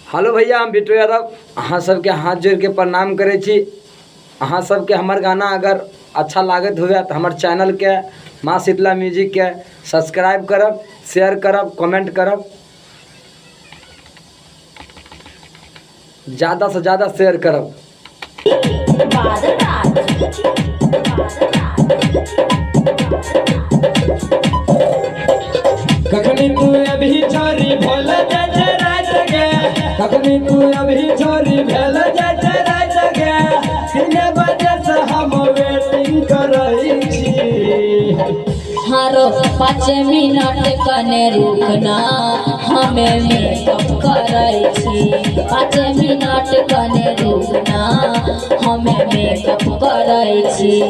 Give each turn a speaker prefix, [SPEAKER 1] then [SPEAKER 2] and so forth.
[SPEAKER 1] Hello भैया, हम बिट्टू यादव अहाँ सबके हाथ जोड़िके प्रणाम करै छी। अहाँ सबके हमर गाना अगर अच्छा लागैत हुए तऽ हमर चैनलके माँ शीतला म्यूजिकके सब्सक्राइब करब, शेयर करब, कमेंट करब, ज़्यादा से ज़्यादा शेयर करब। कखनी तू अभी छोरी भोल जाय रात गे, कखनी तू अभी छोरी भेल जाय रात गे, 3 बजे से हम वेटिंग करै छी।
[SPEAKER 2] हारो 5 मिनट कने रुकना, हमें मेकअप करै छी। 5 मिनट कने रुकना, हमें मेकअप करै छी।